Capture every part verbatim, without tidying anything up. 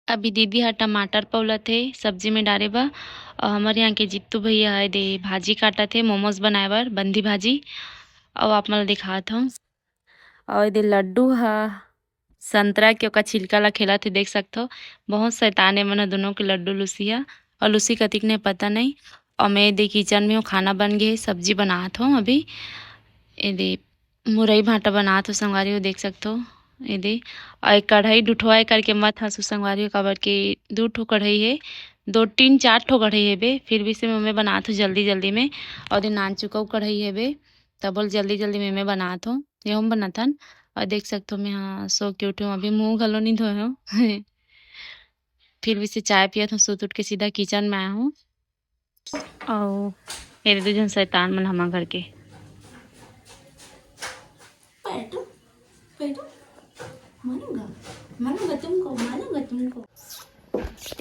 अभी दीदी ह टमाटर पौलत हे सब्जी में डारे बर, अउ हमर यहाँ के जित्तू भैया ह दे भाजी काटत हे मोमोज बनाए बर, बंदी भाजी। अउ आप मन ल दिखात हव, अउ एदे लड्डू ह संतरा के ओकर छिलका ला खेलत हे, देख सकथव। बहुत शैतान ए मन ह, दोनों के लड्डू लूसी ह, अउ लूसी कतिक ने पता नहीं। अउ मैं एदे किचन में हूँ, खाना बन गे हे, सब्जी बनात हूँ अभी। एदे मुरई भांटा बनात हो संगवारी हो, देख सकथो। एदे, अउ एक कढ़ाई डुठवाए करके मत हंसू संगवारी हो, काबर के दू ठो कढ़ाई हे, दो, तीन, चार ठो कढ़ाई हेबे, फिर भी से मैं बनात हो जल्दी जल्दी में। अउ दे नान चुका कढ़ाई हेबे, तब बोल जल्दी जल्दी में मैं बनात हो, ये हम बनाथन। अउ देख सकथो, मैं हाँ सो के उठे हूँ, अभी मुंह घलो नहीं धोए हूँ। फिर भी से चाय पियत हूँ, सुत उठ के सीधा किचन में आया हूँ। अउ एदे दू झन शैतान मन हमर घर के। बैठो, बैठो। मारूंगा, मारूंगा तुमको, मारूंगा तुमको।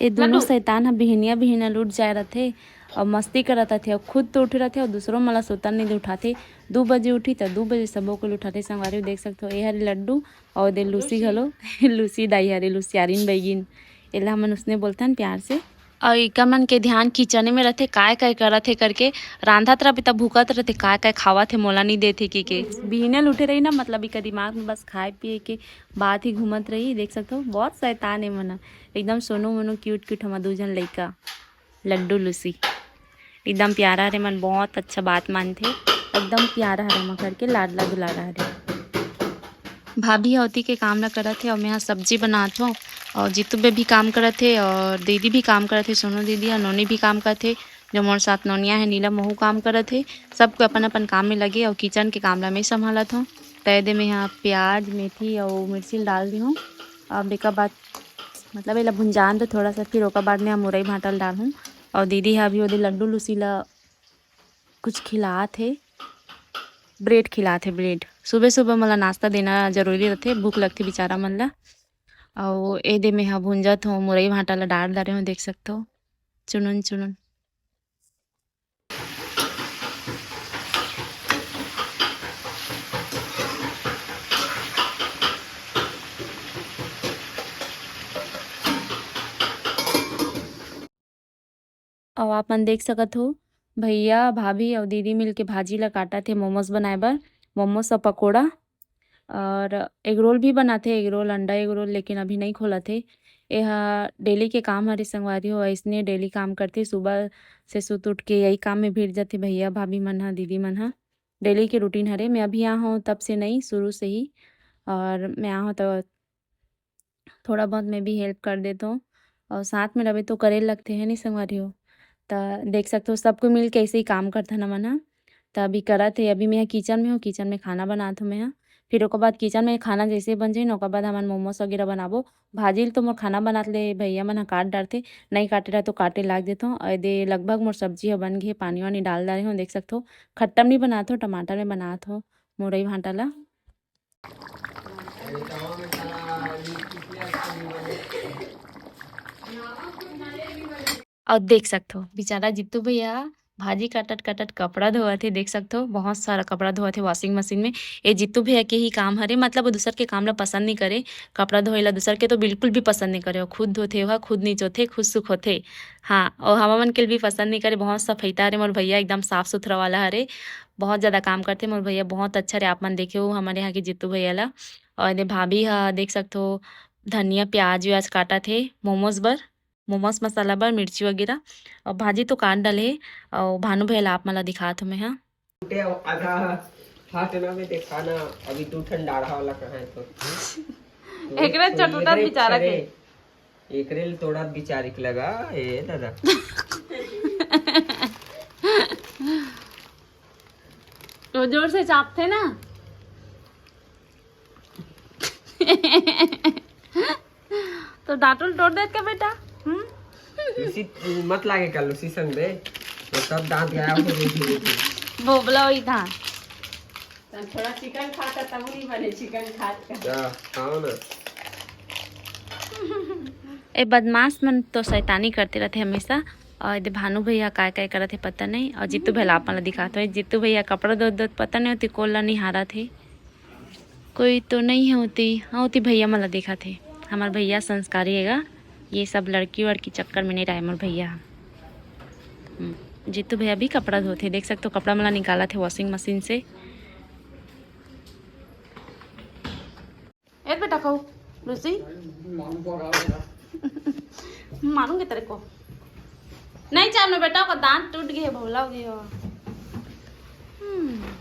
ए दोनों लड्डू। शैतान ह बिहनिया बिहनिया लुट जाए रथे अउ मस्ती करत रथे अउ खुद तो उठे रथे अउ दूसरो मन ला सुतन नहीं दे उठाथे। दू बजे उठी त दू बजे सबो को उठाथे संगवारी हो, देख सकथो। ए हरे लड्डू अउ दे लूसी लूसी। घलो। लूसी दाई हरे, लुसियारिन बैगिन, एला हमन उसने बोलथन प्यार से। अउ इका मन के ध्यान किचने में रथे, काय काय करत हे करके। रांधत रहे त भूकत रथे, काय काय खावत हे, मोला नहीं देत हे कि के। बिहने ल उठे रही ना, मतलब इका दिमाग में बस खाए पिए के बात ही घूमत रही। देख सकथो, बहुत शैतान हे मन ह। एकदम सोनू मोनू क्यूट क्यूट हमर दू झन लइका, लड्डू लूसी। एकदम प्यारा हरे मन, बहुत अच्छा बात मानथे, एकदम प्यारा हरे हमर घर के लाडला दुलारा हरे। भाभी ह ओती के काम ला करत हे अउ मैं ह सब्जी बनात हूँ अउ जीतू बे भी काम करत हे अउ दीदी भी काम करत हे, सोनू दीदी अउ नोनी भी काम करत हे। जो मोर साथ नोनिया हे नीलम, वहू काम करत हे। सब कोई अपन अपन काम में लगे अउ किचन के काम ला मैं संभालत हूँ। त एदे मैं ह प्याज, मेथी अउ मिर्ची ल डाल दे हूँ। अब एकर बाद मतलब एला भुंजान दो थोड़ा सा, फिर ओकर बाद में हम मुरई भांटा ल डालहूँ। अउ दीदी ह अभी ओदे लड्डू लूसी ला कुछ खिलात हे, ब्रेड खिलात हे, ब्रेड। सुबह सुबह मोला नाश्ता देना जरूरी रथे, भूख लगथे बेचारा मन ला। अउ एदे में ह भुंजत हो, मुरई भांटा ला डाल डारे हो, देख सकथो, चुनुन चुनुन। अउ आप मन देख सकत हो, भैया, भाभी अउ दीदी मिलके भाजी ला काटत हे मोमोज बनाए बर, मोमोज अउ पकोड़ा। और एग रोल भी बनाथे, एग रोल, अंडा एग रोल, लेकिन अभी नहीं खोलत हे। एहा डेली के काम हरे संगवारी हो, अइसने डेली काम करथे। सुबह से सुत उठ के यही काम में भिड़ जाथे भैया, भाभी मन ह, दीदी मन ह। डेली के रूटीन हरे। मैं अभी आ हूँ तब से नहीं, शुरू से ही। और मैं आ हूँ तो थोड़ा बहुत मैं भी हेल्प कर देत हूँ। और साथ में रहे तो करे लगथे, है नहीं संगवारी हो। त देख सकते हो, सबको मिल के ऐसे ही काम करथन हमन ह। त अभी करत हे, अभी मैं किचन में हूँ, किचन में खाना बनात हूँ मैं ह। फिर ओकर बाद किचन में खाना जैसे बन जाही ना, ओकर बाद हमन मोमोज वगैरह बनाबो। भाजी ल तो मोर खाना बनात ले भैया मन ह काट डारथे, नहीं काटे रहे तो काटे लाग देथों। और एदे लगभग मोर सब्जी ह बन गे, पानी वानी डाल डारे हूँ, देख सकथो। खट्टा में नहीं बनात हो, टमाटर में बनात हो मुरई भांटा ला। अउ देख सकथो, बेचारा जीतू भैया भाजी काटत काटत कपड़ा धोवत हे। देख सकथो, बहुत सारा कपड़ा धोवत हे वॉशिंग मशीन में। ये जीतू भैया के ही काम हरे, मतलब वो दूसर के काम ला पसंद नहीं करे। कपड़ा धोए ला दूसर के तो बिल्कुल भी पसंद नहीं करे, वो खुद धोथे, वह खुद निचोथे, खुद सुखोथे। हाँ, और हमर मन के भी पसंद नहीं करे। बहुत सफैता हरे मोर भैया, एकदम साफ सुथरा वाला हरे, बहुत ज्यादा काम करथे मोर भैया, बहुत अच्छा रे। आप मन देखे हो हमारे यहाँ के जीतू भैया ला। और एदे भाभी हा देख सकथो, धनिया प्याज व्याज काटत हे मोमोज बर, मोमोज मसाला बर मिर्ची वगैरह। और भाजी तो काट डाले हे। और भानु भैया ला आप मन ला दिखात हो मैं हा। टूटे आधा हाथ ना में देखा ना, अभी दू ठन डाढ़ा वाला कहाँ है तो। एकरे तो चटुटा एकरे बेचारा के। एकरे ले तोड़ा बिचारी के लगा, ए दादा। तो जोर से चापथे ना। तो डांटुल तोड़ देत का बेटा? हम्म? लूसी मत लागे का लूसी संग बे। तो सब दांत गायब हो गए धीरे धीरे। बोबला वही था। तब थोड़ा चिकन खाता तब नहीं बने चिकन खात का। जा, खाओ ना। ए बदमाश मन तो शैतानी करते रहते हमेशा। और एदे भानु भैया काय काय करत हे पता नहीं। और जीतू भैया ला आप मन ला दिखात हो, जीतू भैया कपड़ा धोत धोत पता नहीं होती कोन ला निहारत हे। कोई तो नहीं है होती, हाँ होती भैया मन ला दिखात हे। हमार भैया संस्कारी हेगा, ये सब लड़की वड़की चक्कर में नहीं रहे मोर भैया ह। हम्म, जीतू भैया भी कपड़ा धोथे, देख सकते हो कपड़ा मला निकालत हे वॉशिंग मशीन से। ए बेटा खाओ लूसी। मारूंगी तेरे को। नहीं चाहे बेटा, ओकर दांत टूट गए, भोला हो गई हो। हम्म।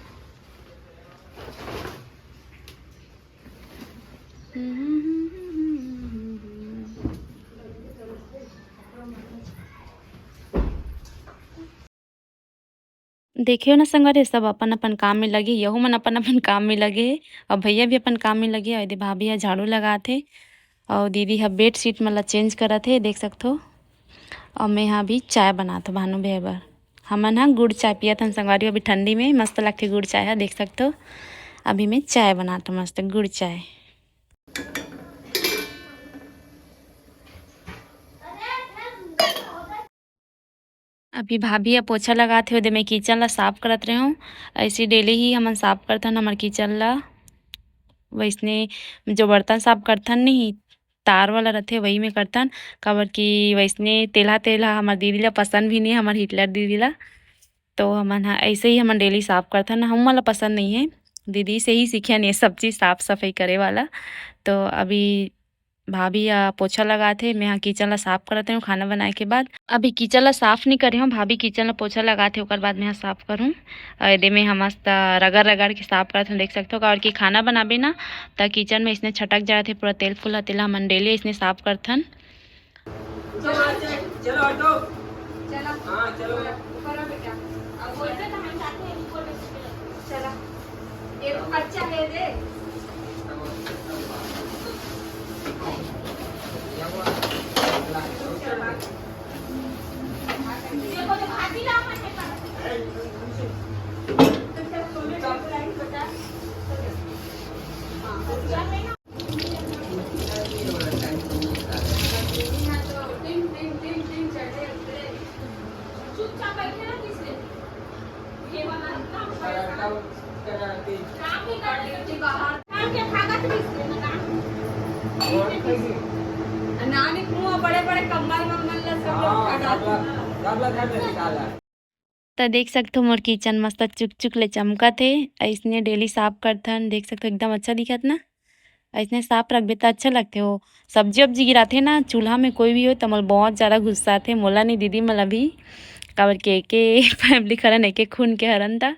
देखियो ना संगवारी, सब अपन अपन काम में लगे, यहू मन अपन अपन काम में लगे हे। और भैया भी अपन काम में लगे हे। और एदे भाभी ह झाड़ू लगात हे और दीदी ह बेड शीट मन ला चेंज करत हे, देख सकथो। और मैं ह अभी चाय बनात हूँ भानु भैया बर। हमन ह गुड़ चाय पियत हन संगवारी, अभी ठंडी में मस्त लगथे गुड़ चाय ह, देख सकथो। अभी मैं चाय बनात हूँ, मस्त गुड़ चाय। अभी भाभी ह पोछा लगात हे, ओदे मैं किचन ला साफ करत रहे हूँ। ऐसे डेली ही हमन साफ करथन हमर किचन ला। वैसने जो बर्तन साफ करथन नहीं, तार वाला रथे, वही में करथन, काबर कि वैसने तेलहा तेलहा हमर दीदी ला पसंद भी नहीं, हमर हिटलर दीदी ला। तो हमन ह ऐसे ही हमन डेली साफ करथन, हम मन ला पसंद नहीं है। दीदी से ही सीखे हन ये सब चीज़, साफ सफाई करे वाला। तो अभी भाभी ह पोछा लगात हे, मैं ह किचन ला साफ करत हूँ खाना बनाए के बाद। अभी किचन ला साफ नहीं करे हूँ, भाभी किचन ला पोछा लगात हे, ओकर बाद मैं ह साफ करूँ। और एदे में ह मस्त रगड़ रगड़ के साफ करत हूँ, देख सकथो। काबर कि खाना बनाबे ना, त किचन में इसने छटक जात हे पूरा तेल फूल ह, तेला हमन डेली इसने साफ करथन। चलो, चलो, ऑटो। चलो। हाँ, चलो। ऊपर आ बेटा। अब बोलते तो हम जाते हैं ऊपर में। चला। ये अच्छा है दे। देखो तो भाभी लाओ, मैं चला। तुम चलो, तुम लोग चलो, लाइन बता। हाँ, तो चल रहे ना। त देख सकथो मोर किचन मस्त चुक चुक ले चमकत हे। अइसने डेली साफ करथन, देख सकथो एकदम अच्छा दिखत ना। अइसने साफ रखबे त अच्छा लगथे। ओ सब्जी वब्जी गिराथे ना चूल्हा में कोई भी हो, त मोला बहुत ज़्यादा गुस्सा आथे, मोला नहीं दीदी मोला भी, काबर के एके फैमिली हरन, एके खून के हरन त।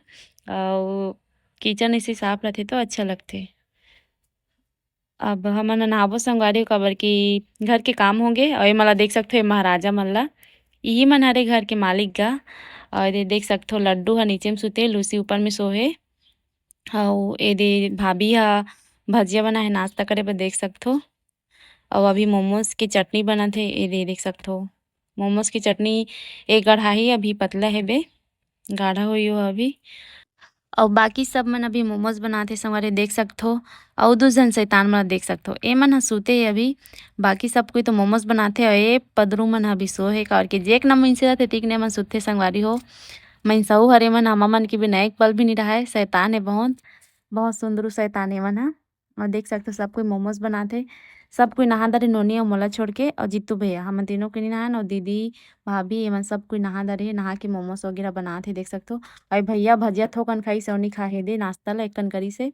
अउ किचन ऐसे साफ रथे तो अच्छा लगथे। अब हमन ह नहाबो संगवारी हो, काबर कि घर के काम होगे। अउ एमन ला देख सकथो, ए महाराजा मन ला, इही मन हरे घर के मालिक गा। अउ एदे देख सकथो लड्डू ह नीचे में सुते, लूसी ऊपर में सोहे। अउ एदे भाभी ह भजिया बनाए हे नाश्ता करे बर, देख सकथो। अउ अभी मोमोज के चटनी बनत हे, एदे देख सकथो। मोमोज के चटनी एक गढ़ा ही अभी पतला हेबे, गाढ़ा होई हो अभी। अउ बाकी सब मन अभी मोमोज बनात हे संगवारी, देख सकथो। अउ दू झन शैतान मन देख सकथो, ए मन ह सूते हे अभी। बाकी सब कोई तो मोमोज बनात हे, अउ ए पदरू मन ह अभी सो हे, काबर के जेक न मइनसे रथे, तेक ने मन सूते संगवारी हो। मइनसऊ हरे मन, हमा मन के बिना एक पल भी नहीं रहाय। शैतान हे बहुत, बहुत सुंदरू शैतान ए मन ह। अउ देख सकथो, सब कोई मोमोज बनात हे। सब कोई नहा डरे, नोनी अउ मोला छोड़ के, अउ जीतू भैया, हमन तीनों कोई नहान, अउ दीदी, भाभी, एमन सब कोई नहा डरे हे। नहा के मोमोज वगैरह बनात हे, देख सकथो। अउ भैया भजिया थोकन खाइस, अउ नी खा हे दे, नाश्ता ला एकन करिस हे।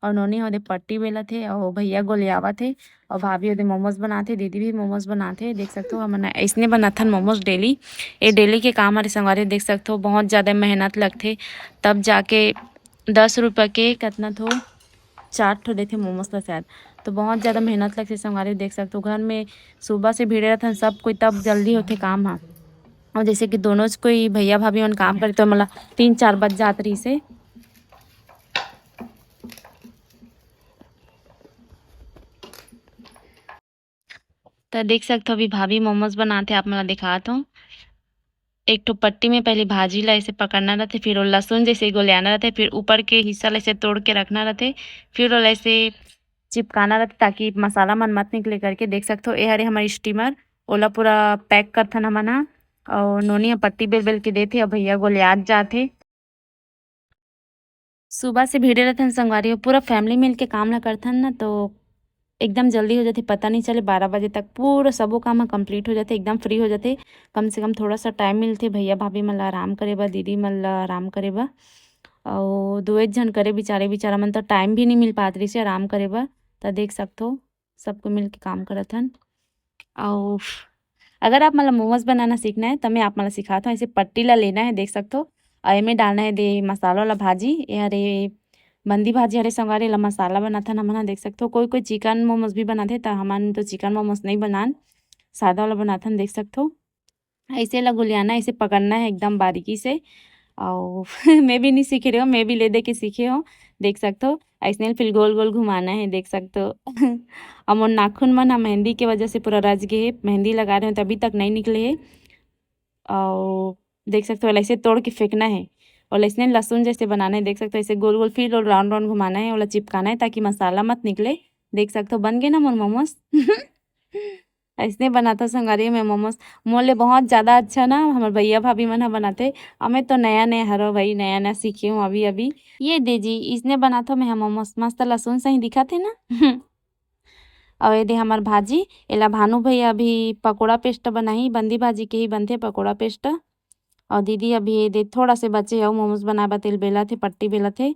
अउ नोनी ओदे पट्टी बेलत हे, अउ भैया गोलियावत हे, अउ भाभी ओदे मोमोज बनात हे, दीदी भी मोमोज बनात हे। देख सकथो, हमन अइसने बनाथन मोमोज डेली। ए डेली के काम हरे संगवारी, देख सकथो, बहुत ज़्यादा मेहनत लगथे, तब जाके दस रुपये के कतना थो चार ठो देथे मोमोज ला शायद। तो बहुत ज़्यादा मेहनत लगथे संगवारी, देख सकथो। घर में सुबह से भिड़े रहथन सब कोई, तब जल्दी होथे काम ह। और जैसे कि दोनों कोई भैया भाभी मन काम करे, तो मतलब तीन चार बज जात रहिस हे। त देख सकथो, अभी भाभी मोमोज बनात हे, आप मन ला दिखात हूँ। एक ठो पट्टी में पहले भाजी ला ऐसे पकड़ना रहथे, फिर वो लहसुन जैसे गोलियाना रहथे, फिर ऊपर के हिस्सा ला ऐसे तोड़ के रखना रहथे, फिर ओला ऐसे चिपकाना रहथे, ताकि मसाला मन मत निकले करके। देख सकथो, ए हरे हमर स्टीमर, ओला पूरा पैक करथन हमन ह। और नोनी ह पट्टी बेल बेल के देथे, और भैया गोलियात जात हे। सुबह से भिड़े रहथन संगवारी हो, पूरा फैमिली मिल के काम ला करथन ना, तो एकदम जल्दी हो जाथे, पता नहीं चले, बारह बजे तक पूरा सबो काम ह complete हो जाथे, एकदम free हो जाथे। कम से कम थोड़ा सा time मिलथे भैया भाभी मन ला आराम करे बर, दीदी मन ला आराम करे बर। अउ दो एक झन करे बिचारे, बिचारा मन तो time भी नहीं मिल पात रहिसे आराम करे बर। त देख सकथो, सबको मिल के काम करत हन। अउ अगर आप मन ला मोमोज बनाना सीखना है, त मैं आप मन ला सिखात हूँ। ऐसे पट्टी ला लेना है, देख सकथो, अउ एमे डालना है दे मसाला वाला भाजी। ये हरे बंदी भाजी हरे संगवारी, ला मसाला बनाथन हमन ह, देख सकथो। कोई कोई चिकन मोमोज भी बनाथे, त हमन तो चिकन मोमोज नहीं बनान, सादा वाला बनाथन, देख सकथो। ऐसे ला गुलियाना, ऐसे पकड़ना है एकदम बारीकी से। अउ मैं भी नहीं सीखे रहे हो, मैं भी ले दे के सीखे हो, देख सकथो। ऐसने फिर गोल गोल घुमाना है, देख सकथो। अउ मोर नाखून मन ह मेहंदी के वजह से पूरा रच गए है, मेहंदी लगा रहे हो, तभी तक नहीं निकले है। अउ देख सकथो, ऐसे तोड़ के फेंकना है। और ऐसने लहसुन जैसे बनाना है, देख सकथो, ऐसे गोल गोल फिर राउंड राउंड घुमाना है, ओला चिपकाना है ताकि मसाला मत निकले। देख सकथो, बन गए ना मोर मोमोज। ऐसने बनाता संगवारी मैं मोमोज। मोर ले बहुत ज्यादा अच्छा ना हमर भैया भाभी मन ह बनाथे। हमें तो नया नया हरो भाई, नया नया सीखे हूँ अभी अभी। ये दे जी, इसने बनाथो मैं ह मोमोज, मस्त लहसुन सही दिखत है ना। अउ ये दे हमर भाजी, एला भानु भैया अभी पकोड़ा paste बनाही, बंदी भाजी के ही बनथे पकोड़ा paste। अउ दीदी अभी ये दे थोड़ा से बचे हे अउ मोमोज बनाए बर तेल बेलत हे, पट्टी बेलत हे।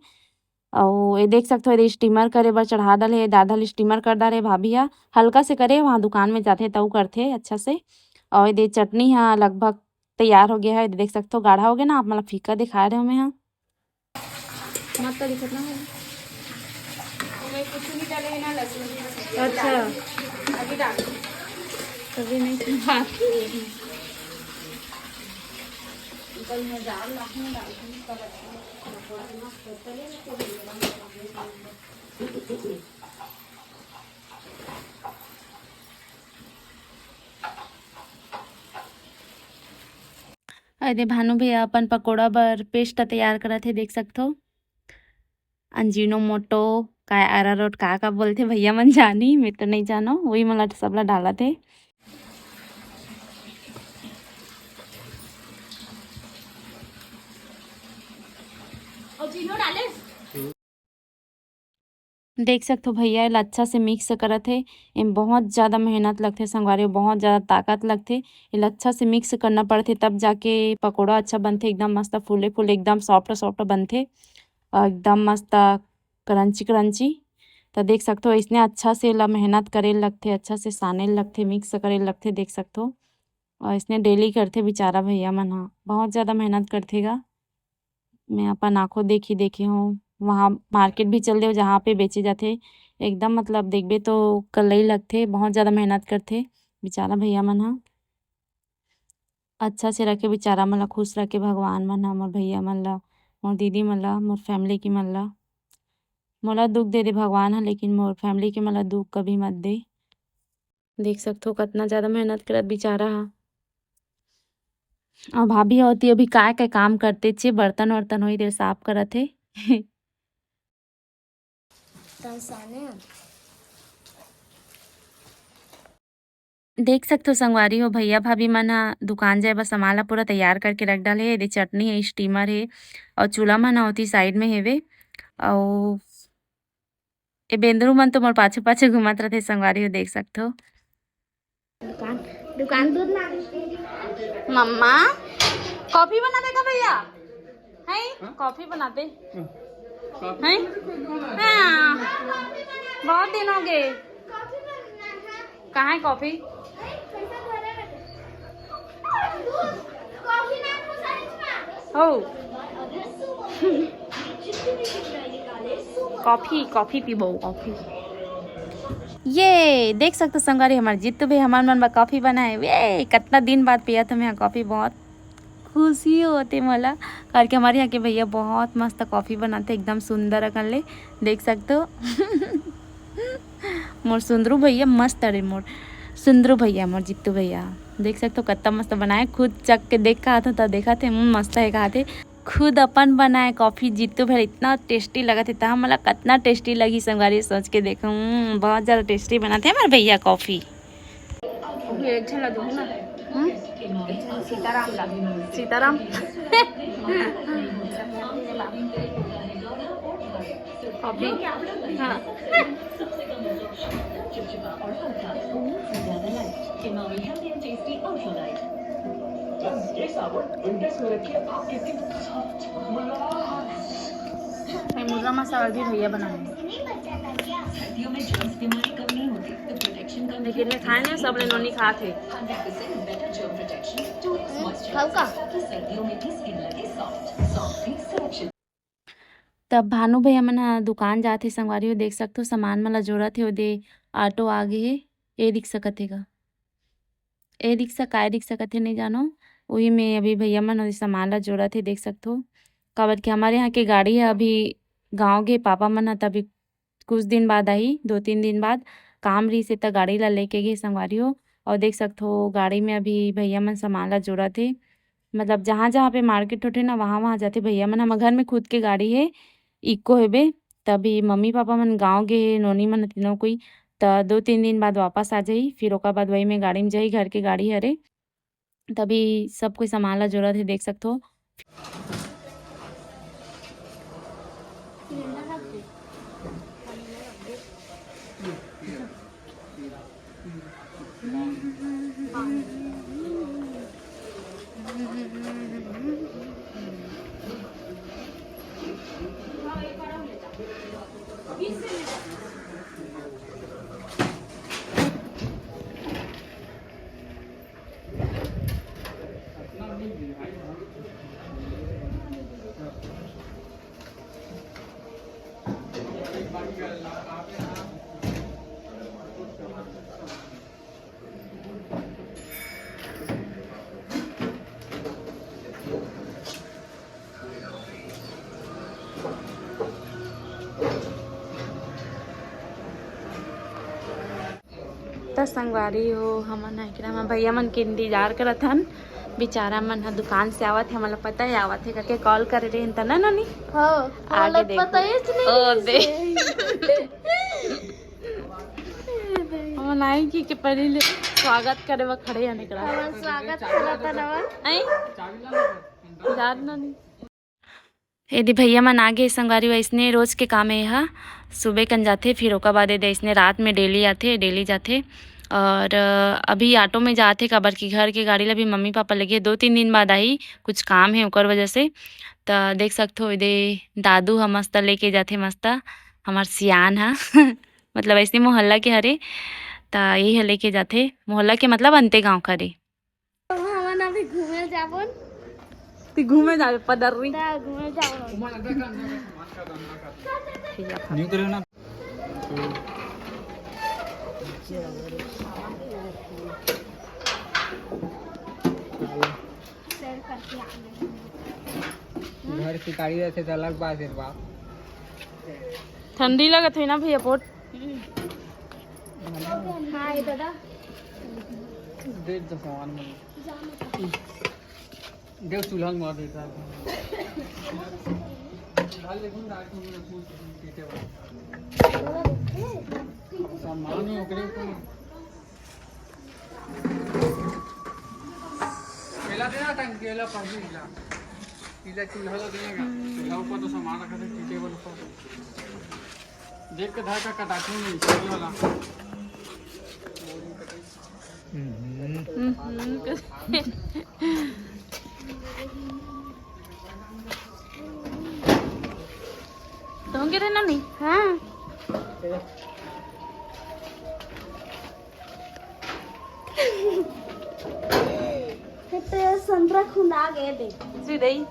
अउ ये देख सकथो, ये दे steamer करे बर चढ़ा डाले हे, दादा ल steamer कर डारे भाभी ह, हल्का से करे, वहाँ दुकान में जाथे तउ करथे अच्छा से। अउ ये दे चटनी ह लगभग तैयार हो गया है, ये दे देख सकथो, गाढ़ा हो गया ना, आप मन ल फीका दिखा रहे हो मैं ह। मत का दिक्कत ना हो। मैं कुछ नहीं डाले ना, लहसुन भी बस अच्छा। अभी डाल। तभी नहीं। हाँ। कल मैं दाल लाऊँ, डाल दूँ, कल अच्छा। अरे भानु भैया अपन पकोड़ा बर paste तैयार करत हे, देख सकथो। अंजीनो मोटो, काय अरारोट का का बोलथे भैया मन जानी, मैं तो नहीं जानो, वही मन ला सबला डालत हे। देख सकथो भैया, एला अच्छा से mix करत हे। एम बहुत ज्यादा मेहनत लगथे संगवारी, बहुत ज्यादा ताकत लगथे। एला अच्छा से mix करना पड़थे, तब जाके पकोड़ा अच्छा बनथे, एकदम मस्त फूले फूले, एकदम soft soft बनथे और एकदम मस्त crunchy crunchy। त देख सकथो, इसने अच्छा से एला मेहनत करे लगथे, अच्छा से साने लगथे, mix करे लगथे, देख सकथो। और इसने daily करथे बेचारा भैया मन ह, बहुत ज्यादा मेहनत करथे गा। मैं अपन आँखों देखी देखे हूँ, वहाँ market भी चल देव जहाँ पे बेचे जाथे, एकदम मतलब देखबे तो कलई लगथे, बहुत ज्यादा मेहनत करथे बेचारा भैया मन ह। अच्छा से रखे बेचारा मन ला, खुश रखे भगवान मन ह मोर भैया मन ला, मोर दीदी मन ला, मोर family के मन ला। मोला दुख दे दे भगवान ह, लेकिन मोर family के मन ला दुख कभी मत दे। देख सकथो कतना ज्यादा मेहनत करत बेचारा ह। अउ भाभी ह ओती अभी काय काय काम करथे, चे बर्तन वर्तन होई दे साफ करत हे। देख सकथो संगवारी हो, भैया भाभी मन ह दुकान जाए बर सामान ला पूरा तैयार करके रख डाले हे। एदे चटनी हे, steamer हे अउ चूल्हा मन ह ओती side में हेवे। अउ ए बेंदरू मन तो मोर पाछू पाछू घूमत रथे संगवारी हो, देख सकथो। दुकान, दुकान दूध ना। मम्मा, coffee बना देगा भैया? हैं? Coffee बना दे। हैं? हाँ। बहुत दिन हो गए। कहाँ है coffee? हो। Coffee, coffee पीबो, coffee। ये देख सकथो संगवारी, हमर जीतू भी हमर मन बर coffee बनाए। ये कतना दिन बाद पिया था मैं coffee, बहुत खुशी होते मोला, करके हमर यहाँ के भैया बहुत मस्त coffee बनाथे, एकदम सुंदर अकन ले, देख सकथो। मोर सुंदरू भैया मस्त अरे, मोर सुंदरू भैया, मोर जीतू भैया, देख सकथो कतना मस्त बनाए। खुद चख के देख के आथो त देखा थे, हम्म, मस्त है कहा थे। खुद अपन बनाए coffee जीतू भैया इतना tasty लगत हे, त हमला कतना tasty लगी संगवारी, सोच के देखो, हम्म, बहुत ज्यादा tasty बनाथे हमर भैया coffee। अभी एक झन ला दूँ ना। हम्म? एक झन सीताराम ला। सीताराम। अभी, हाँ। चिपचिपा और हल्का, उम्मीद से ज्यादा light. M R A healthy and tasty ultra light. बस ये साबुन विंटर्स में रखिए आपके टिप सॉफ्ट। मुर्गा मसाला भी भैया बनाए। सर्दियों में जर्म्स बीमारी कम नहीं होती, तो प्रोटेक्शन का लेकिन ये खाए ना, सबले नोनी खात हे। Hundred percent better germ protection, two x moisturiser, हल्का। ताकि सर्दियों में भी स्किन लगे सॉफ्ट, सॉफ्ट भी सुरक्षित। तब भानु भैया मन ह दुकान जात हे संगवारी हो, देख सकथो सामान मन ला जोड़त हे, ओदे ऑटो आ गे हे, ए रिक्शा कथे गा, ए रिक्शा काय रिक्शा कथे नहीं जानो, उही में अभी भैया मन ओदे सामान ला जोड़त हे, देख सकथो। काबर कि हमारे यहाँ के गाड़ी है अभी गाँव गे, पापा मन ह तभी कुछ दिन बाद आही, दो तीन दिन बाद काम रहिस हे, त गाड़ी ला लेके गे संगवारी हो। और देख सकथो गाड़ी में अभी भैया मन सामान ला जोड़त हे, मतलब जहाँ जहाँ पे मार्केट होथे ना, वहाँ वहाँ जाथे भैया मन। हमर घर में खुद के गाड़ी हे, इको हेबे। तभी मम्मी पापा मन गाँव गे हे, नोनी मन तीनों कोई, त दो तीन दिन बाद वापस आ जाही। फिर ओकर बाद वही में गाड़ी में जाही, घर के गाड़ी हरे। तभी सब कोई सामान ला जोड़त हे, देख सकथो। त संगवारी हो, हमन ह एकरा म भैया मन के इंतजार करत हन। बेचारा मन ह दुकान से आवत हे, हमन ल पता हे आवत हे करके कॉल करे रहिन त ना नोनी? हाँ, आगे हमन ल देखो। पता ही नहीं ओ दे। से। हमन आई की के पहले ले स्वागत करे बर खड़े हन एकरा। हमन स्वागत करत हन हमन। आई? जान नोनी। एदे भैया मन आगे संगवारी, वैसने रोज के काम हे एहा। सुबह कन जाथे, फिर ओकर बाद एदे अइसने रात में डेली आथे, डेली जाथे। और, अ, अभी ऑटो में जाथे, काबर कि घर के गाड़ी ला भी मम्मी पापा लेगे, दो तीन दिन बाद आही, कुछ काम हे ओकर वजह से। त देख सकथो एदे दादू ह मस्त लेके जाथे, मस्त हमर सियान ह। मतलब अइसने मोहल्ला के हरे, त यही ह लेके जाथे, मोहल्ला के मतलब अंते गाँव के हरे। हमन अभी घूमे जाबोन। ती घूमे जाबे पदर्री। ता घूमे जाबोन। न्यू करो ना। घर की गाड़ी रहते तो अलग बात है बाप। ठंडी लगत है ना भैया बहुत। हाँ, ये दादा। देख तो सामान में। देख चूल्हा में मार देता है। डाल देखो ना, डाल के उन्होंने पूछ पीते हुए। सामान में ओकरे को केला देना था, केला पहले हिला। हिला चूल्हा तो देगा। चूल्हा ऊपर तो सामान रखा था, टेबल ऊपर। देख के धार का कटाती नहीं, सही वाला। हम्म। हम्म, कर- तो होंगे रे नानी? हाँ। तो संतरा खुंदा गए दे। सीधे ही।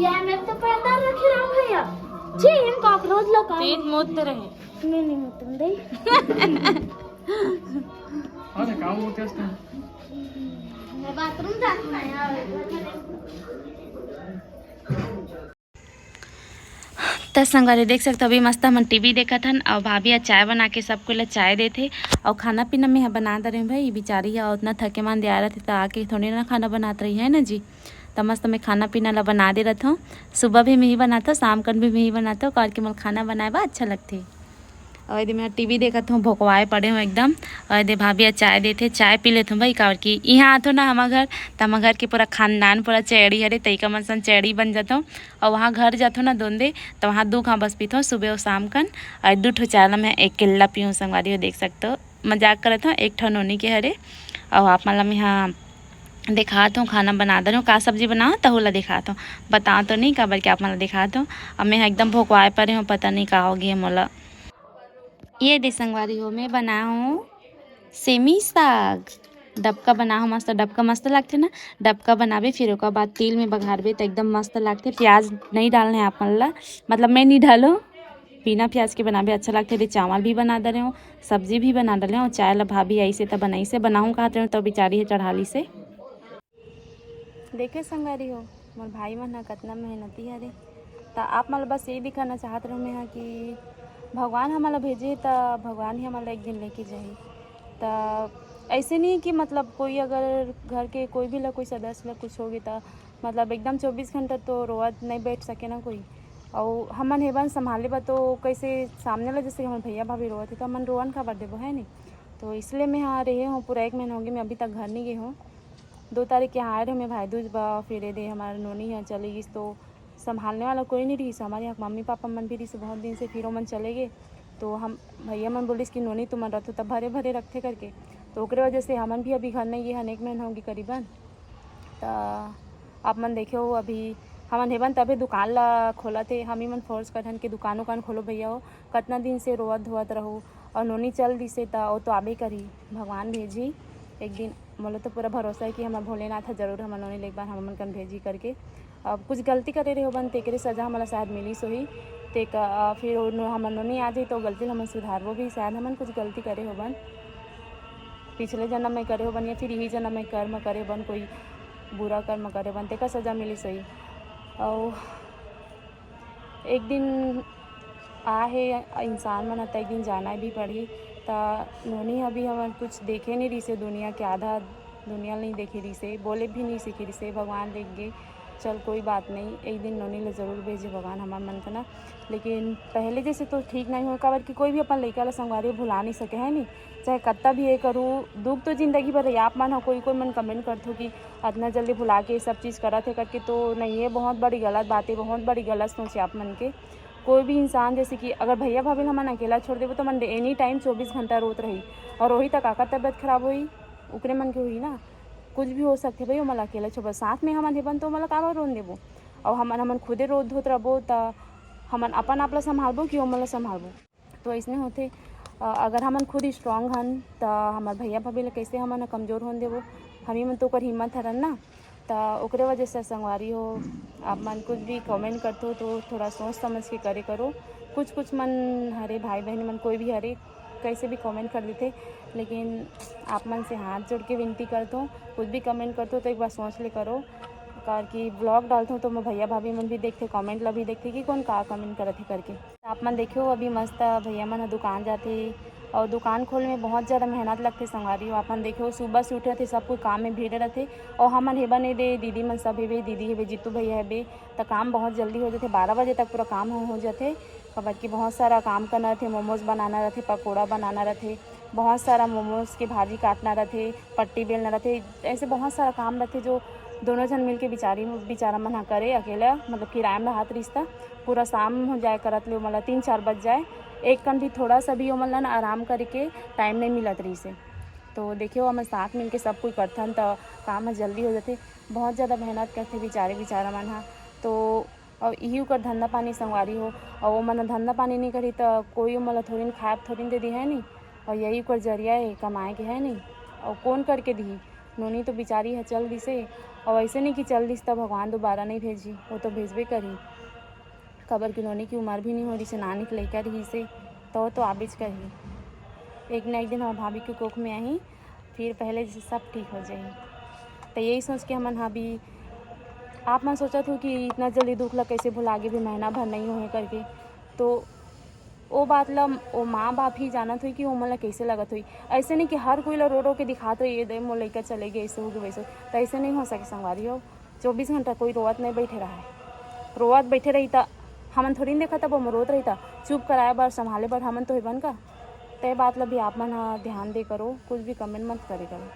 यार, मैं तो पैदा रखे रहा हूँ भैया। छी, इन कॉकरोच लोग का। पेट मोद रहे। नहीं, नहीं, मुतन दे। अरे, काम होते हैं। मैं बाथरूम जाती हूँ यार। त संगवारी देख सकत हो, अभी मस्त हमन टीवी देखत हन, अउ भाभी ह चाय बना के सबको ला चाय देथे, अउ खाना पीना में ह बना दे रहे भाई। बिचारी ह उतना थके मान दिया रहथे, त आके थोड़ी ना खाना बनात रही है ना जी। त मस्त मैं खाना पीना ला बना दे रहत हूँ। सुबह भी मैं ही बनात हूँ, शाम कन भी मैं ही बनात हूँ, काबर कि मोला खाना बनाए बर अच्छा लगथे। अउ एदे मैं टीवी देखत हूँ, भोकवाए पड़े हूँ एकदम। अउ एदे भाभी ह चाय देथे, चाय पी लेत हूँ भाई, काबर कि इहाँ आथो ना हमर घर, त हमर घर के पूरा खानदान पूरा चैड़ी हरे, तइका मन सन चैड़ी बन जाथो। अउ वहाँ घर जाथो ना दोंदे, त वहाँ दू घाँ बस पीथो, सुबह अउ शाम कन। अउ दू ठो चाय ला मैं अकेल्ला पीहूँ संगवारी हो, देख सकत हो। मजाक करत हूँ, एक ठो नोनी के हरे। अउ आप मन ला मैं हा देखात हूँ, खाना बना दे रहे हूँ, का सब्जी बनाओ तहू ला देखात हूँ। बताओ तो नहीं, काबर कि आप मन ला देखात हूँ। अब मैं एकदम भोकवाए परे हूँ, पता नहीं का हो गया मोला। ये दे संगवारी हो, मैं बनाए हूँ सेमी साग। डबका बनाओ मस्त, डबका मस्त लागथे ना। डबका बनाबे, फिर ओकर बाद तेल में बघारबे, त एकदम मस्त लागथे। प्याज नहीं डालना है आप मन ला, मतलब मैं नहीं डालो, बिना प्याज के बनाबे अच्छा लागथे। दे चावल भी बना दे रहे हूँ, सब्जी भी बना डाले हूँ। चाय ला भाभी आई से त बनाई से बनाऊँ कहत रहे हूँ, तो बिचारी है चढ़ाली से। देखे संगवारी हो, मोर भाई मन ह कतना मेहनती हरे। त आप मन ल बस यही दिखाना चाहत रहूँ मैं ह कि भगवान हमन ल भेजे, त भगवान ही हमन ल एक दिन लेके जाही। त ऐसे नहीं कि मतलब कोई अगर घर के कोई भी ला, कोई सदस्य ला कुछ होगे, त मतलब एकदम चौबीस घंटा तो रोवत नहीं बैठ सके ना कोई। अउ हमन हेबन संभाले बर, तो कैसे सामने ला, जैसे हमर भैया भाभी रोवत हे, तो हमन रोवन काबर देबो, है नहीं? तो इसलिए मैं यहाँ रहे हूँ, पूरा एक महीना होगे, मैं अभी तक घर नहीं गए हूँ। दो तारीख के यहाँ आए रहे मैं भाई दूज बा, फिर ये दे हमार नोनी यहाँ चली गई, तो संभालने वाला कोई नहीं रही। हमारे यहाँ मम्मी पापा मन भी रही बहुत दिन से, फिर वो मन चले गए। तो हम भैया मन बोलिस कि नोनी तुमन रथो तब भरे भरे रखते करके, तो ओकरे वजह से हमन भी अभी घर नहीं गए हन, एक महीना होगी करीबन। त आप मन देखे हो, अभी हमन हेबन तभे दुकान ला खोलत हे, हम ही मन फोर्स करथन कि दुकान उकान खोलो भैया हो, कतना दिन से रोवत धोवत रहू। और नोनी चल दिसे त वो तो आबे करही, भगवान भेजही एक दिन। मोला तो पूरा भरोसा है कि हमर भोलेनाथ ह जरूर हमर नोनी ल एक बार हमन कन भेजही करके। अब कुछ गलती करे रहे होबन, तेकरे सजा हमला शायद मिलिस होही। ते क-, अ, फिर वो नो-, हमर नोनी आ जाही तो गलती ल हमन सुधारबो भी। शायद हमन कुछ गलती करे होबन, पिछले जन्म में करे होबन या फिर यही जन्म में कर्म करे होबन, कोई बुरा कर्म करे होबन, तेकर सजा मिलिस होही। अउ एक दिन आ हे इंसान मन ह, त एक दिन जाना भी पड़ही। त नोनी ह भी हमन कुछ देखे नहीं रहिसे, दुनिया के आधा दुनिया नहीं देखे रहिसे, बोले भी नहीं सीखे रहिसे, भगवान देख गे। चल कोई बात नहीं, एक दिन नोनी ल जरूर भेजे भगवान हमर मन के ना। लेकिन पहले जैसे तो ठीक नहीं हो, काबर कि कोई भी अपन लइका ला संगवारी भुला नहीं सके, है नहीं? चाहे कत्ता भी ये करू, दुख तो जिंदगी भर रही। आप मन ह कोई कोई मन कमेंट करथो कि अतना जल्दी भुला के ये सब चीज़ करत हे करके, तो नहीं, ये बहुत बड़ी गलत बात है, बहुत बड़ी गलत सोच है आप मन के। कोई भी इंसान जैसे कि अगर भैया भाभी ल हमन अकेला छोड़ देबो, तो मन एनी टाइम चौबीस घंटा रोत रही, और वही तक आकर तबीयत खराब होई, ओकरे मन के होई ना। कुछ भी हो सकथे भाई, ओमन ला अकेला छोड़बो, साथ में हमन हेबन तो ओमन ला काबर रोन देबो? और हमन, हमन खुदे रोत धोत रहबो, त हमन अपन आप ला संभालबो कि ओमन ला संभालबो? तो अइसने होथे। अ, अगर हमन खुद स्ट्रॉन्ग हन, त हमर भैया भाभी ला कैसे हमन ह कमजोर होन देबो? हम ही मन तो ओकर हिम्मत हरन ना। त ओकरे वजह से संगवारी हो, आप मन कुछ भी कमेंट करथो तो थोड़ा सोच समझ के करे करो। कुछ कुछ मन हरे, भाई बहन मन कोई भी हरे, कैसे भी कमेंट कर देथे, लेकिन आप मन से हाथ जोड़ के विनती करथो, कुछ भी कमेंट करथो तो एक बार सोच ले करो। काबर कि ब्लॉग डालथो तो मैं भैया भाभी मन भी देखथे, कमेंट ला भी देखथे कि कौन का कमेंट करत हे करके। आप मन देखियो, अभी मस्त भैया मन ह दुकान जाथे, और दुकान खोले में बहुत ज़्यादा मेहनत लगथे संगवारी हो। आप मन देखियो, सुबह से उठे थे, सब कोई काम में भीड़ रहथे, और हमन हेबन ए दे, दीदी मन सब हेबे, दीदी हेबे, जीतू भैया हेबे, त काम बहुत जल्दी हो जाथे, बारह बजे तक पूरा काम हो, हो जाथे। काबर कि बहुत सारा काम करना रहथे, मोमोज बनाना रहथे, पकौड़ा बनाना रहथे, बहुत सारा मोमोज के भाजी काटना रहथे, पट्टी बेलना रहथे, ऐसे बहुत सारा काम रहथे जो दोनों झन मिलके बिचारी, बिचारा मन ह करे अकेला, मतलब किराया में रहत रिहिस त पूरा शाम हो जाए करत ले ओमन ला तीन चार बज जाए, एक कन भी थोड़ा सा भी ओमन ला ना आराम करे के टाइम नहीं मिलत रहिस हे। तो देखियो, हमन साथ मिलके सब कोई करथन त काम ह जल्दी हो जाथे। बहुत ज़्यादा मेहनत करथे बिचारे बिचारा मन ह। तो और इही ओकर धंधा पानी संगवारी हो, और ओमन ह धंधा पानी नहीं करही त कोई ओमन ला थोड़ी न खाए थोड़ी न दे दी है नहीं, और यही ओकर जरिया है कमाए के है नहीं, और कौन करके दिही? नोनी तो बिचारी है चल दिसे, और ऐसे नहीं कि चल दिस त भगवान दोबारा नहीं भेजी, वो तो भेजबे करही। काबर कि नोनी की उम्र भी नहीं हो रही से, नानी के लइका रही से, तो वो तो आबेच करही। एक ना एक दिन हमर भाभी के कोख में आही, फिर पहले जैसे सब ठीक हो जाही। तो यही सोच के हमन ह अभी, आप मन सोचत हो कि इतना जल्दी दुख ला कैसे भुला गे, भी महीना भर नहीं होए करके, तो ओ बात ल ओ माँ बाप ही जानत होई कि ओमन ल कइसे लगत होई। अइसे नहीं कि हर कोई ल रो रो के दिखात होई, "ये दे, मोर लइका चले गे, अइसे होगे, वइसे होगे।" त अइसे नहीं हो सके संगवारी हो। चौबीस घंटा कोई रोवत नहीं बइठे रहय। रोवत बइठे रही त हमन थोड़ी न देखत हबो, ओमन रोत रही त चुप कराए बर, संभाले बर हमन तो हेबन का। त ए बात ल भी आप मन ह ध्यान दे करो, कुछ भी comment मत करे करो।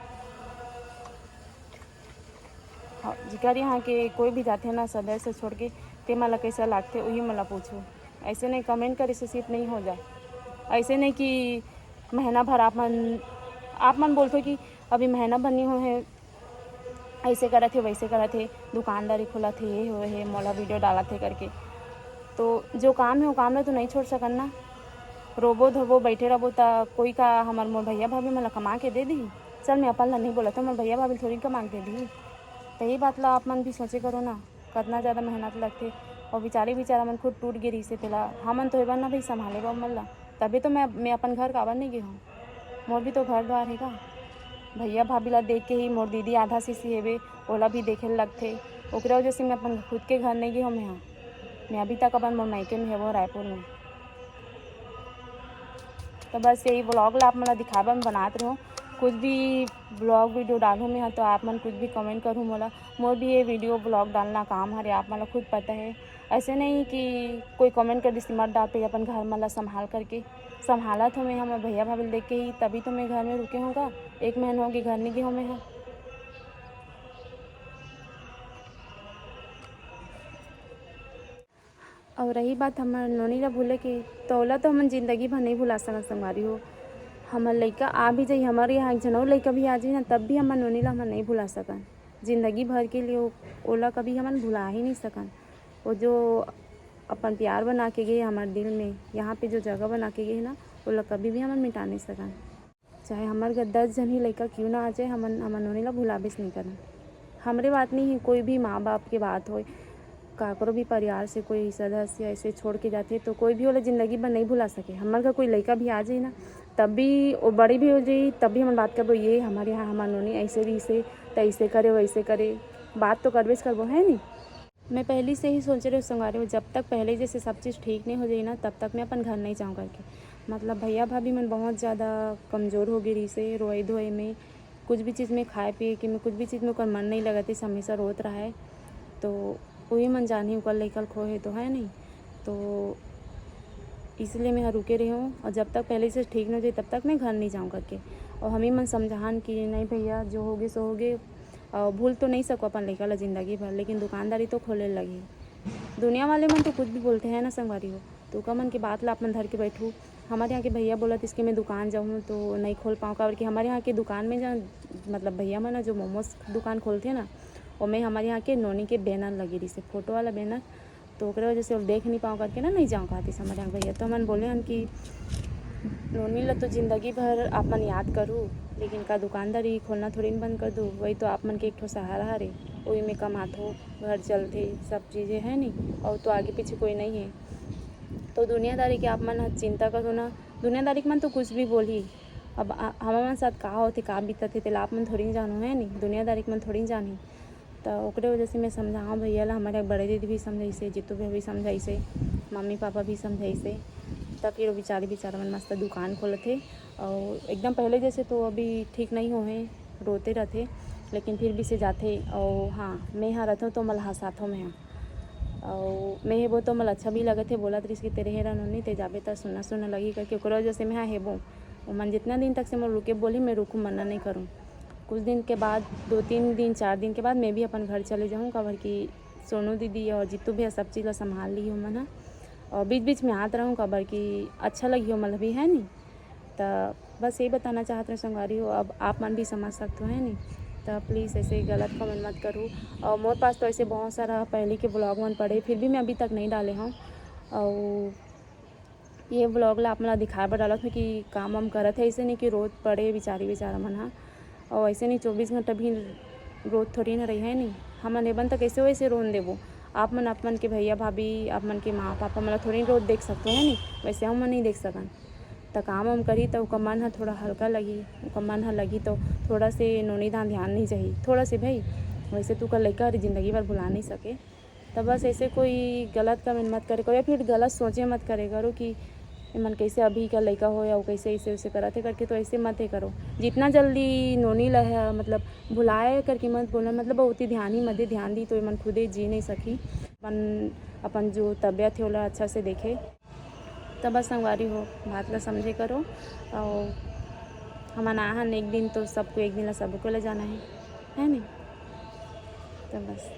हाँ, जेकर यहाँ के कोई भी जाथे ना सदस्य छोड़ के, ते मन ला कइसे लागथे, उही मन ला पूछो। अइसे नहीं comment करे से सिर्फ नहीं हो जाए। अइसे नहीं कि महीना भर आप मन, आप मन बोलथो कि अभी महीना भर नहीं होए हे, अइसे करत हे, वइसे करत हे, दुकानदारी खोलत हे, ये होए हे, मोला video डालत हे करके। तो जो काम हे, वो काम ला तो नहीं छोड़ सकन ना। रोबो धोबो बइठे रहबो, त कोई का हमर मोर भैया भाभी मन ला कमा के दे दिही? चल, मैं अपन ला नहीं बोलत हूँ, मोर भैया भाभी ला थोड़ी कमा के दे दिही। त ये बात ला आप मन भी सोचे करो ना, कतना ज़्यादा मेहनत लगथे। और बेचारी बेचारा मन खुद टूट गे रहिसे, तेला हमन तो एबर ना भाई संभाले बर मन ला, तभी तो मैं, मैं अपन घर काबर नहीं गे हूँ। मोर भी तो घर द्वार हे का। भैया भाभी ला देख के ही मोर दीदी आधा सीसी हेबे, ओला भी देखे ल लगथे। ओकरे वजह से मैं अपन खुद के घर नहीं गे हूँ। मैं हाँ, मैं अभी तक अपन मोर मायके में हेबो, रायपुर में। तो बस यही vlog ला आप मन ला दिखाए बर मैं बनात रहूँ। कुछ भी vlog video डालहूँ मैं हाँ, तो आप मन कुछ भी comment करहूँ मोला। मोर भी ये video vlog डालना काम हरे, आप मन ला खुद पता है। ऐसे नहीं कि कोई comment कर दिस मत डाल, पहले अपन घर मन ला संभाल करके। संभालत हूँ मैं हमर भैया भाभी ल देख के ही, तभी तो मैं घर में रुके हूँ का। एक महीना होगे घर नहीं गे हूँ मैं हाँ। और रही बात हमर नोनी ला भूले के, तो ओला तो हमन जिंदगी भर नहीं भुला सकन संगवारी हो। हमर लइका आ भी जाई, हमर यहाँ एक झन अउ लइका भी आ जाई ना, तब भी हमर नोनी ला हमन नहीं भुला सकन। जिंदगी भर के लिए ओ-, ओला कभी हमन भुला ही नहीं सकन। वो जो अपन प्यार बना के गए हमर दिल में, यहाँ पे जो जगह बना के गए ना, ओला कभी भी हमन मिटा नहीं सकन। चाहे हमर घर दस झन ही लइका क्यों ना आ जाए, हमन, हमन नोनी ला भुलाबेच नहीं करन। हमरे बात नहीं है, कोई भी माँ बाप के बात होए, काकरो भी परिवार से कोई सदस्य ऐसे छोड़ के जाथे, तो कोई भी ओला जिंदगी भर नहीं भुला सके। हमर घर कोई लइका भी आ जाए ना, तब भी वो बड़ी भी हो जाए, तब भी हमन बात करबो, "ये हमर यहाँ हमर नोनी ऐसे रहिसे, त ऐसे करे, वैसे करे।" बात तो करबेच करबो, है नहीं? मैं पहले से ही सोचे रहे संगवारी हो, जब तक पहले जैसे सब चीज़ ठीक नहीं हो जाए ना, तब तक मैं अपन घर नहीं जाऊँ करके। मतलब भैया भाभी मन बहुत ज़्यादा कमज़ोर हो गई रहिसे, रोए धोए में, कुछ भी चीज़ में, खाए पिए के में, कुछ भी चीज़ में ओकर मन नहीं लगत रहिस, हमेशा रोत रहे। तो वही मन जानही ओकर लइका ल खोए हे तो, है नहीं? तो इसलिए मैं यहाँ रुके रही हूँ, और जब तक पहले से ठीक नहीं हो जाए तब तक मैं घर नहीं जाऊँ करके। और हम ही मन समझान कि नहीं भैया, जो होगे सो होगे, और भूल तो नहीं सको अपन लइका ला जिंदगी भर, लेकिन दुकानदारी तो खोले लगही। दुनिया वाले मन तो कुछ भी बोलते हैं ना संगवारी हो, तो ओकर मन के बात ला अपन धर के बैठू। हमारे यहाँ के भैया बोलत इसके मैं दुकान जाऊँ तो नहीं खोल पाऊँ, काबर कि हमारे यहाँ के दुकान में जो, मतलब भैया मन जो मोमोज दुकान खोलथे ना, ओमे हमारे यहाँ के नोनी के बैनर लगे रहिसे, फोटो वाला बैनर, तो ओकरे वजह से ओला देख नहीं पाऊँ करके ना, नहीं जाऊँ कहतिस हमारे यहाँ भैया। तो हमन बोले हन कि नोनी ला तो जिंदगी भर आप मन याद करू, लेकिन का दुकानदारी खोलना थोड़ी न बंद कर दू, वही तो आप मन के एक ठो सहारा हरे, वही में कमाथो, घर चलथे, सब चीज़ें है नहीं, और तो आगे पीछे कोई नहीं है। तो दुनियादारी के आप मन ह चिंता करो ना, दुनियादारी के मन तो कुछ भी बोलही। अब आ-, हमर मन साथ का होथे, का बीतत हे, तेला आप मन थोड़ी न जानो, है नहीं? दुनियादारी के मन थोड़ी न जानही। त ओकरे वजह से मैं समझाऊँ भैया ला, हमारे बड़े दीदी भी समझाइसे, जीतू भैया भी समझाइसे, मम्मी पापा भी समझाइसे। त फिर वो बेचारी, बेचारा मन मस्त दुकान खोलथे। और एकदम पहले जैसे तो अभी ठीक नहीं हो है, रोते रहथे, लेकिन फिर भी से जाथे। और हाँ, मैं यहाँ रहथों तो मोला हंसाथों मैं यहाँ। और मैं हे वो तो मोला अच्छा भी लगत हे, बोलत रहिस कि तेरे हेरा नोनी, ते जाबे त सुन्ना सुन्ना लगही करके, ओकरे वजह से मैं यहाँ हेबो। ओमन जितना दिन तक से मोर रुके बोली, मैं रुकू, मना नहीं करूँ। कुछ दिन के बाद, दो तीन दिन, चार दिन के बाद मैं भी अपन घर चले जाऊँ, काबर कि सोनू दीदी और जीतू भैया सब चीज़ ला संभाल ली ओमन ह। और बीच बीच में आत रहूँ, काबर कि अच्छा लगी ओमन ला भी, है नहीं? त बस यही बताना चाहत रहे संगवारी हो, अब आप मन भी समझ सकते हो, है नहीं? त प्लीज़ ऐसे गलत कमेंट मत करो। और मोर पास तो ऐसे बहुत सारा पहले के vlog मन पड़े, फिर भी मैं अभी तक नहीं डाले हूँ। और ये vlog ला आप मन ला दिखाए बर डालत हूँ कि काम वाम करत है, ऐसे नहीं कि रोत पड़े बेचारी, बेचारा मन हा। और ऐसे नहीं चौबीस घंटा भी रोत थोड़ी ना रही है, नहीं। हमन एबन त कैसे वैसे रोन देबो? आप मन, आप मन के भैया भाभी, आप मन के माँ पापा मन ला थोड़ी रोत देख सकते हो, है नहीं? वैसे हम मन नहीं देख सकन। त काम वाम करी त ओकर मन ह थोड़ा हल्का लगही, ओकर मन ह लगही तो थोड़ा से नोनी दान ध्यान नहीं जाही, थोड़ा से भाई। वैसे तो ओकर लइका हर जिंदगी भर भुला नहीं सके। तो बस ऐसे कोई गलत कमेंट मत करे करो, या फिर गलत सोचे मत करे करो कि एमन कैसे अभी का लइका हो या वो कैसे ऐसे वैसे करत हे करके, तो ऐसे मत हे करो। जितना जल्दी नोनी ला है, मतलब भुलाए करके मत बोला, मतलब बहुत ही ध्यान ही मत दे, ध्यान दी तो एमन खुदे जी नहीं सकी। अपन, अपन जो तबीयत है ओला अच्छा से देखे। तो बस संगवारी हो, बात ला समझे करो। और हमन आहन एक दिन, तो सबको एक दिन ला सबको ले जाना है, है नहीं? तो बस